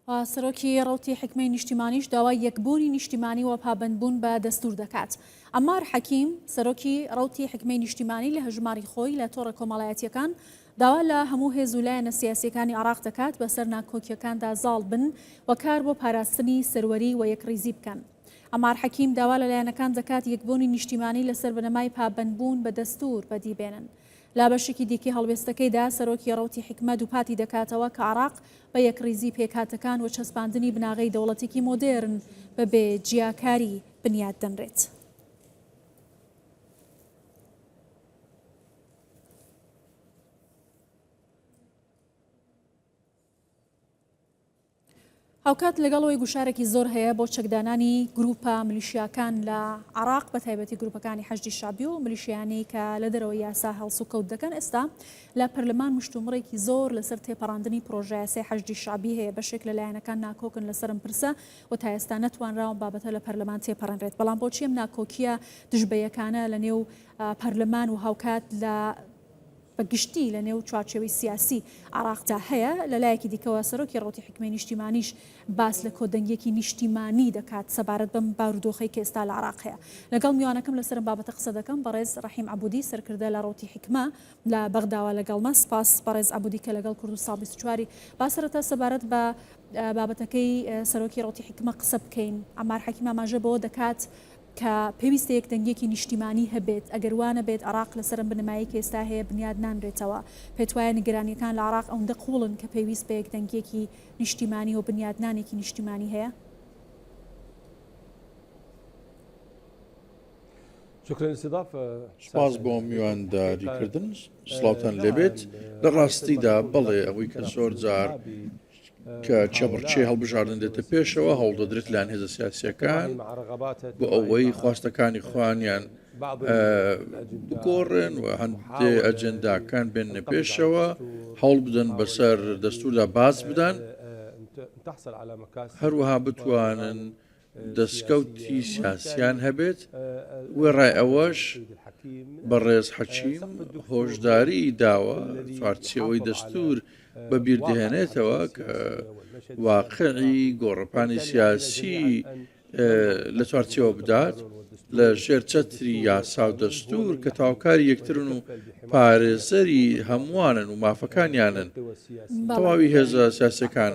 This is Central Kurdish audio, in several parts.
سەرۆکی ڕەوتی حیکمەی نیشتیمانیش داوای یەکبوونی نیشتیمانی و پابەندبوون بە دەستوور دەکات. عەمار حەکیم، سەرۆکی ڕەوتی حیکمەی نیشتیمانی لە هەژماری خۆی لە تۆڕە کۆمەڵایەتییەکان داوا لە هەموو هێز و لایەنە سیاسییەکانی عێراق دەکات بەسەر ناکۆکییەکاندا زاڵ بن و کار بۆ پاراستنی سەروەری و یەکڕیزی بکەن. عەمار حەکیم داوا لە لایەنەکان دەکات یەکبوونی نیشتیمانی لەسەر بنەمای پابەندبوون بە دەستوور بەدی بێنن. لە بەشێکی دیکەی هەڵوێستەکەیدا سەرۆکی ڕەوتی حیکمە دووپاتی دەکاتەوە کە عێراق بە یەکڕیزی پێکهاتەکان و چەسپاندنی بناغەی دەوڵەتێکی مۆدێرن بەبێ جیاکاری بنیات دەنرێت. هاوکات لەگەڵ ئەوەی گوشارێکی زۆر هەیە بۆ چەکدانانی گروپە ملیشیاکان لە عراق بە تایبەتی گروپەکانی حەشدی شەعبی و ملیشیانەی کە لە دەرەوەی یاسا هەڵسوکەوت دەکەن ئێستا لە پەرلەمان مشتومڕێکی زۆر لەسەر تێپەڕاندنی پرۆژەیاسای حەشدی شەعبی هەیە بەشێک لە لایەنەکان ناکۆکن لەسەر ئەم پرسە و تا ئێستا نەتوانراوە ئەم بابەتە لە پەرلەمان تێپەڕێنرێت بەڵام بۆچی ئەم ناکۆکییە دژ بە یەکانە لە نێو پەرلەمان و هاوکات لە بە گشتی لە نێو چوارچێوەی سیاسی عێراقدا هەیە، لە لایەکی دیکەوە سەرۆکی ڕەوتی حیکمەی نیشتیمانیش باس لە کۆدەنگییەکی نیشتیمانی دەکات سەبارەت بەم بارودۆخەی کە ئێستا لە عێراق هەیە. لەگەڵ میوانەکەم لەسەر ئەم بابەتە قسە دەکەم، بەڕێز ڕەحیم عەبودی سەرکردە لە ڕەوتی حیکمە لە بەغداوە لەگەڵمە. سپاس بەڕێز عەبودی کە لەگەڵ کوردستان 24 با سەرەتا سەبارەت بە بابەتەکەی سەرۆکی ڕەوتی حیکمە قسە بکەین. عەمار حەکیم ئاماژە بەوە دەکات کە پێویستە یەکدەنگییەکی نیشتیمانی هەبێت، ئەگەر وا نەبێت عێراق لەسەر ئەم بنەمایەی کە ئێستا هەیە بنیاد نانرێتەوە. پێتوایە نیگەرانییەکان لە عێراق ئەوندە قووڵن کە پێویست بە یەکدەنگییەکی نیشتیمانی و بنیادنانێکی نیشتیمانی هەیە؟ سوپاس بۆ میوانداریکردن، سڵاوتان لێبێت. لە ڕاستیدا بەڵێ، ئەوەی کە زۆر جار کە کێبڕکێی هەڵبژاردن دێتە پێشەوە هەوڵدەدرێت لایەن هێزە سیاسیەکان بۆ ئەوەی خواستەکانی خۆیانیان بگۆڕێن و هەندێ ئەجنداکان بێنە پێشەوە هەوڵ بدەن بەسەر دەستوردا باز بدەن هەروەها بتوانن دەستکەوتی سیاسیان هەبێت، وێڕای ئەوەش بەڕێز حەکیم هۆشداریی داوە چوارچێوەی دەستوور بەبیر دەهێنێتەوە کە واقعی گۆڕەپانی سیاسی لە چوارچێوە بدات لە ژێر چەتری یاسا و دەستوور کە تاوکاری یەکترن و پارێزەری هەمووانن و مافەکانیانن تەواوی هێزە سیاسەکان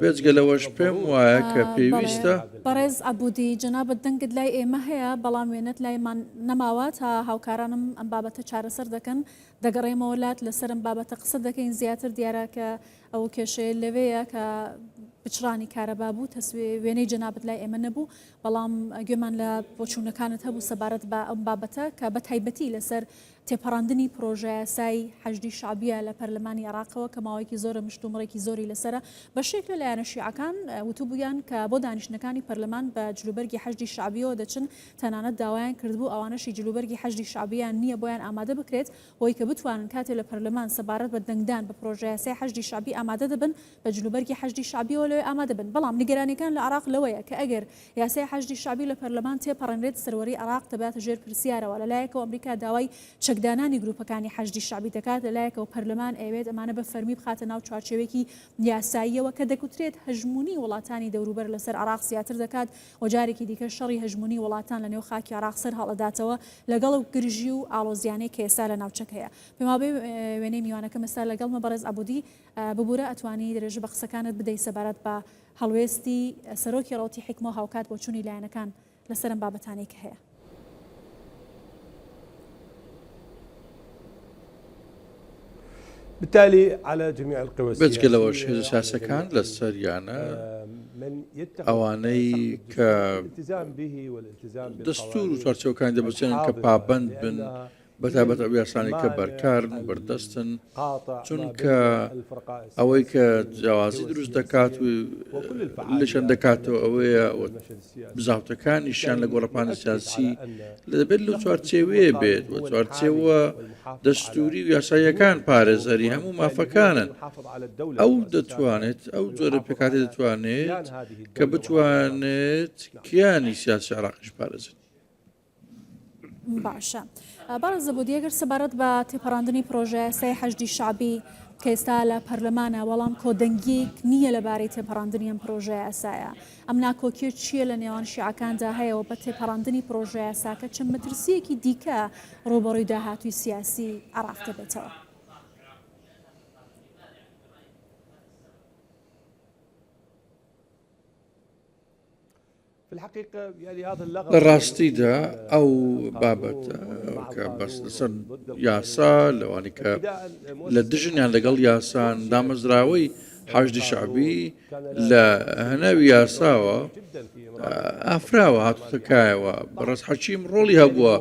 بێجگە لەوەش پێم وایە کە پێویستە. بەڕێز عەبودی جەنابت دەنگت لای ئێمە هەیە بەڵام وێنەت لایمان نەماوە تا هاوکارانم ئەم بابەتە چارەسەر دەکەن دەگەڕێمەوە لات لەسەر ئەم بابەتە قسە دەکەین زیاتر دیارە کە ئەو کێشەیە لەوێیە کە پچڕانی کارەبا بوو تەسوێ وێنەی جەنابت لای ئێمە نەبوو بەڵام گوێمان لە بۆچوونەکانت هەبوو سەبارەت بە ئەم بابەتە کە بە تایبەتی لەسەر تێپەڕاندنی پرۆژەیاسای حەشدی شەعبییە لە پەرلەمانی عێراقەوە کە ماوەیەکی زۆرە مشتومڕێکی زۆری لەسەرە، بەشێک لە لایەنە شیعەکان وتبوویان کە بۆ دانیشتنەکانی پەرلەمان بە جلوبەرگی حەشدی شەعبییەوە دەچن، تەنانەت داوایان کردبوو ئەوانەشی جلوبەرگی حەشدی شەعبییان نییە بۆیان ئامادە بکرێت بۆی کە بتوانن کاتێ لە پەرلەمان سەبارەت بە دەنگدان بە پرۆژەیاسای حەشدی شەعبی ئامادە دەبن بە جلوبەرگی حەشدی شەعبییەوە لەوێ ئامادە بن. بەڵام نیگەرانییەکان لە عێراق لەوەیە کە ئەگەر یاسای حەشدی شەعبی لە پەرلەمان تێپەڕێنرێت، سەروەریی عێراق دەباتە ژێر پرسیارەوە. لە لایەکەوە ئەمریکا داوای چەکدانانی گروپەکانی حەشدی شەعبی دەکات، لە لایەکەوە پەرلەمان ئەیەوێت ئەمانە بە فەرمی بخاتە ناو چوارچێوەیەکی یاساییەوە کە دەگوترێت هەژموونی وڵاتانی دەوروبەر لەسەر عێراق زیاتر دەکات و جارێکی دیکە شەڕی هەژموونی وڵاتان لە نێو خاکی عێراق سەرهەڵئەداتەوە لەگەڵ ئەو گرژی و ئاڵۆزیانەی کە ئێستا لە ناوچەکە هەیە. پێموابێ وێنەی میوانەکەم ئێستا لەگەڵمە بەڕێز عەبودی ببورە ئەتوانی درێژە بە قسەکانت بدەی سەبارەت بە هەڵوێستی سەرۆکی ڕەوتی حیکمە و هاوکات بۆچوونی لایەنەکان لەسەر ئەم بابەتانەی کە هەیە. بێجگە لەوەش هێزە سیاسیەکان لەسەریانە ئەوانەی کە دەستور و چوارچێوەکانی دەبەزێنن کە پابەند بن بەتایبەت ئەو یاسانەی کە بەرکارن و بەردەستن، چونکە ئەوەی کە جیاوازی دروست دەکات و لەشەن دەکاتەوە ئەوەیە بزاوتەکانیشیان لە گۆڕەپانی سیاسی لە دەبێت لە چوارچێوەیە بێت و چوارچێوە دەستوری و یاساییەکان پارێزەری هەموو مافەکانن ئەو دەتوانێت ئەو جۆرە پێکاتی دەتوانێت کە بتوانێت کیانی سیاسی عراقیش پارێزێت. باشە بەڕێز زەبودی ئەگەر سەبارەت بە تێپەڕاندنی پرۆژەیاسای حەشدی شەعبی. کە ئێستا لە پەرلەمانە، بەڵام کۆدەنگییەک نییە لەبارەی تێپەڕاندنی ئەم پرۆژەیاسایە. ئەم ناکۆکییە چییە لە نێوان شیعەکاندا هەیە و بە تێپەڕاندنی پرۆژەیاساکە چەند مەترسییەکی دیکە ڕووبەڕووی داهاتووی سیاسی عێراق دەبێتەوە؟ لە ڕاستیدا ئەو بابەتە کە بەس لەسەر یاسا لەوانی کە لە دژن یان لەگەڵ یاسان دامەزراوەی حەشدی شەعبی لە هەناوی یاساوە ئافراوە هاتوتە کایەوە بەڕێز حەکیم ڕۆڵی هەبووە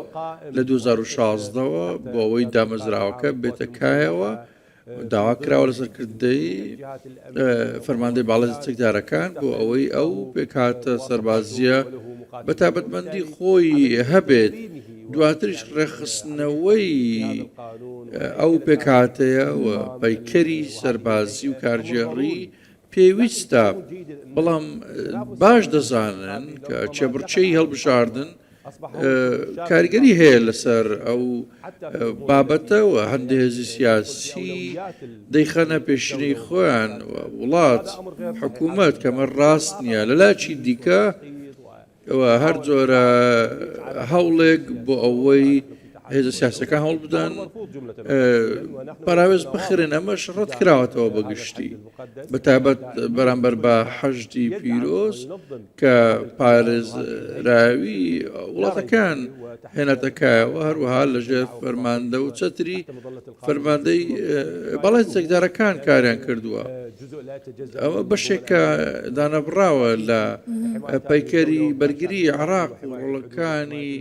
لە 2016ەوە بۆ ئەوەی دامەزراوەکە بێتە کایەوە داوا کراوە لە سەرکردەی فەرماندەی باڵای چەکدارەکان بۆ ئەوەی ئەو پێکهاتە سەربازیە بە تابەتمەندی خۆی هەبێت دواتریش ڕێکخستنەوەی ئەو پێکهاتەیە و پەیکەری سەربازی و کارگێڕی پێویستە بەڵام باش دەزانن کە چێبڕچەی هەڵبژاردن کاریگەری هەیە لەسەر ئەو بابەتە و هەندێک هێزی سیاسی دەیخەنە پێشینەی خۆیان و وڵات حکوومەت کەمە ڕاست نییە لە لاکی دیکە هەر جۆرە هەوڵێک بۆ ئەوەی هێزە سیاسەکان هەوڵ بدەن پەراوێز بخرێن ئەمەش ڕەت کراوەتەوە بە گشتی بە تایبەت بەرامبەر بە حەشدی پیرۆز کە پارێزراوی وڵاتەکان هێناتە کایەوە هەروەها لەژێر فەرماندە و چەتری فەرماندەی بەڵێ چەکدارەکان کاریان کردووە ئەوە بەشێکە دانەبڕاوە لە پەیکەری بەرگری عراق و ڕۆڵەکانی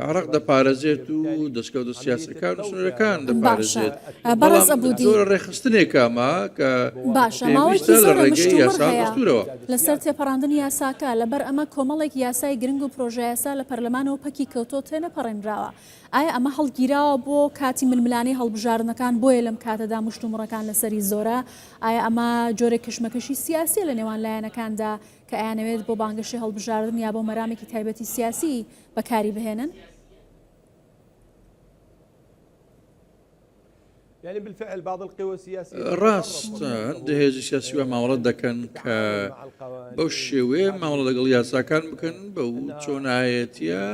عێراق دەپارێزێت و دەستکەوتە سیاسەکان و سنوورەکان دەپارێزێت. بەڕێز ئەبودی جۆرە ڕێکخستنێکە ئەمە کە باشە ماوەیەکی پێویستە لە زۆرە ڕێگەی مشتومڕ یاسا و هەیە دەستوورەوە. لەسەر تێپەڕاندنی یاساکە، لەبەر ئەمە کۆمەڵێک یاسای گرنگ و پرۆژەیاسا لە پەرلەمانەوە پەکی کەوتۆ تێنەپەڕێنراوە. ئایا ئەمە هەڵگیراوە بۆ کاتی ململانێی هەڵبژاردنەکان بۆیە لەم کاتەدا مشتومڕەکان لەسەری زۆرە؟ ئایا ئەمە جۆرێک کشمەکشی سیاسیە لە نێوان لایەنەکاندا کە ئەیانەوێت بۆ بانگەشەی هەڵبژاردن یا بۆ مەرامێکی تایبەتی سیاسی بەکاری بهێنن؟ ڕاستە هەندێک هێزی سیاسی وا مامەڵە دەکەن کە بەو شێوەیە مامەڵە لەگەڵ یاساکان بکەن بەو چۆنایەتیە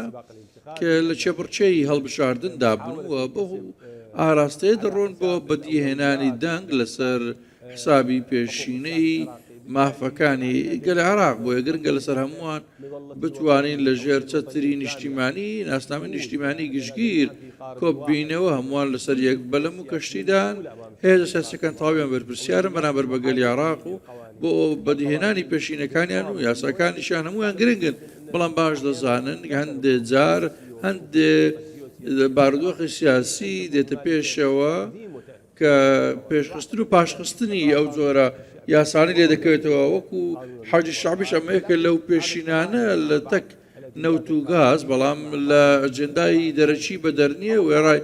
کە لە چێبڕچەی هەڵبژاردندا بن و بەو ئاراستەیە دەڕۆن بۆ بەدیهێنانی دەنگ لەسەر حسابی پێشینەی مافەکانی گەلی عێراق، بۆیە گرنگە لەسەر هەمووان بتوانین لە ژێر چەتری نیشتیمانی، ناسنامەی نیشتیمانی گشتگیر کۆببینەوە، هەمووان لەسەر یەک بەلەم و کەشتیدان، هێزە سیاسیەکان تەواویان بەرپرسیارن بەرامبەر بە گەلی عێراق و بۆ بەدیهێنانی پێشینەکانیان و یاساکانیشیان هەموویان گرنگن، بەڵام باش دەزانن هەندێ جار هەندێ بارودۆخی سیاسی دێتە پێشەوە، کە پێشخستن و پاشخستنی ئەو جۆرە یاسانەی لێ دەکەوێتەوە وەکو حەجی شەعبیش ئەمە یەکە لەو پێشینانە لە تەک نەوت و گاز بەڵام لە ئەجێندای دەرەکی بەدەر نییە وێڕای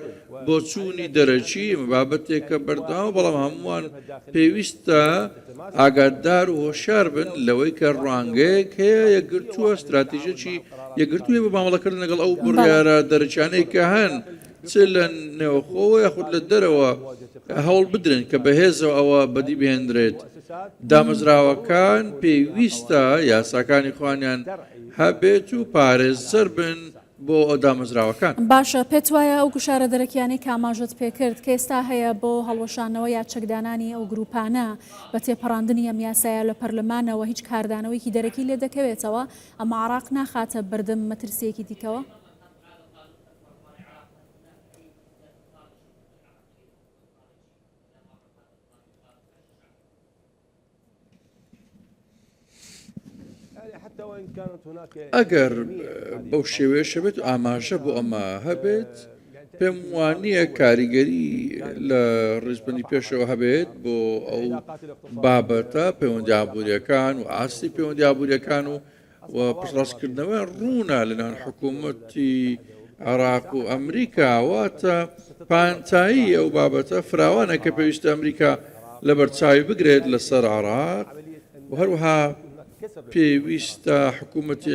بۆچوونی دەرەکی بابەتێکە بەردەوام بەڵام هەمووان پێویستە ئاگادار و هۆشیار بن لەوەی کە ڕوانگەیەک هەیە یەکگرتووە ستراتیژێکی یەکگرتووی بۆ مامەڵەکردن لەگەڵ ئەو بڕیارە دەرەکیانەی کە هەن چ لە نێوخۆوە یاخود لە دەرەوە هەوڵ بدرێن کە بەهێزەوە ئەوە بەدی بهێنرێت. دامەزراوەکان پێویستە یاساکانی خۆیانیان هەبێت و پارێزەر بن بۆ دامەزراوەکان. باشە پێت وایە ئەو گوشارە دەرەکیانەی کە ئاماژەت پێکرد کە ئێستا هەیە بۆ هەڵوەشاندنەوە یا چەکدانانی ئەو گروپانە بە تێپەڕاندنی ئەم یاسایە لە پەرلەمانەوە هیچ کاردانەوەیەکی دەرەکی لێدەکەوێتەوە؟ ئەمە عێراق ناخاتە بەردەم مەترسییەکی دیکەوە؟ ئەگەر بەو شێوەیەش هەبێت و ئاماژە بۆ ئەمە هەبێت پێم وانییە کاریگەری لە ڕیزبندی پێشەوە هەبێت بۆ ئەو بابەتە پەیوەندی ئابووریەکان و ئاستی پەیوەندی ئابووریەکان و و پشتڕاستکردنەوەیان ڕوونە لەنێوان حکوومەتی عێراق و ئەمریکا، واتە پانتایی ئەو بابەتە فراوانە کە پێویستە ئەمریکا لەبەرچاوی بگرێت لەسەر عێراق و هەروەها پێویستە حکوومەتی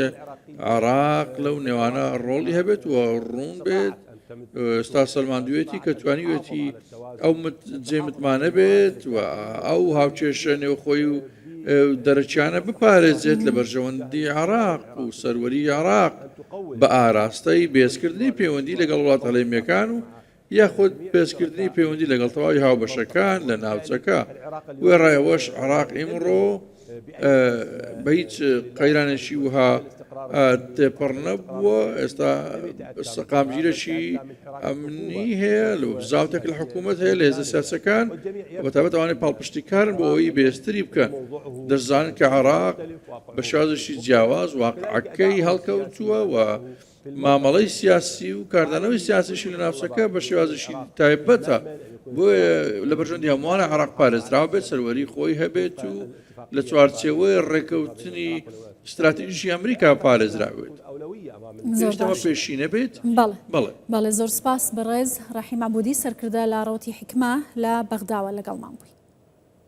عێراق لەو نێوانە ڕۆڵی هەبێت و ڕوون بێت. ئێستا سەلماندوێتی کە توانیوێتی ئەو جێ متمانە بێت و ئەو هاوکێشە نێوخۆی و دەرەکیانە بپارێزێت لە بەرژەوەندی عراق و سەروەری عراق بە ئاراستەی بێزکردنی پەیوەندی لەگەڵ وڵات هەڵێمیەکان و یاخود بێزکردنی پەیوەندی لەگەڵ تەواوی هاوبەشەکان لە ناوچەکە وێڕای ئەوەش عراق ئیمڕۆ بە هیچ قەیرانێکی وها تێپەڕ نەبووە ئێستا سەقامگیرەکی ئەمنی هەیە لە بزاوتێک لە حکوومەت هەیە لە هێزە سیاسەکان بەتابەت ئەوانەی پاڵپشتیکارن بۆ ئەوەی بێستری بکەن دەشزانن کە عێراق بە شێوازێکی جیاواز واقعەکەی هەڵکەوتووە و مامەڵەی سیاسی و کاردانەوەی سیاسیشی لە ناوچەکە بە شێوازێکی تایبەتە، بۆیە لە بەرژەوەندی هەمووانە عێراق پارێزراو بێت، سەروەری خۆی هەبێت و لە چوارچێوەی ڕێککەوتنی ستراتیژی ئەمریکا پارێزراو بێت. زۆر ئەمە باش. پێشینە بێت؟ بەڵێ. بەڵێ. بەڵێ زۆر سپاس بەڕێز ڕەحیم عەبودی سەرکردە لە ڕەوتی حیکمە لە بەغداوە لەگەڵمان بووی.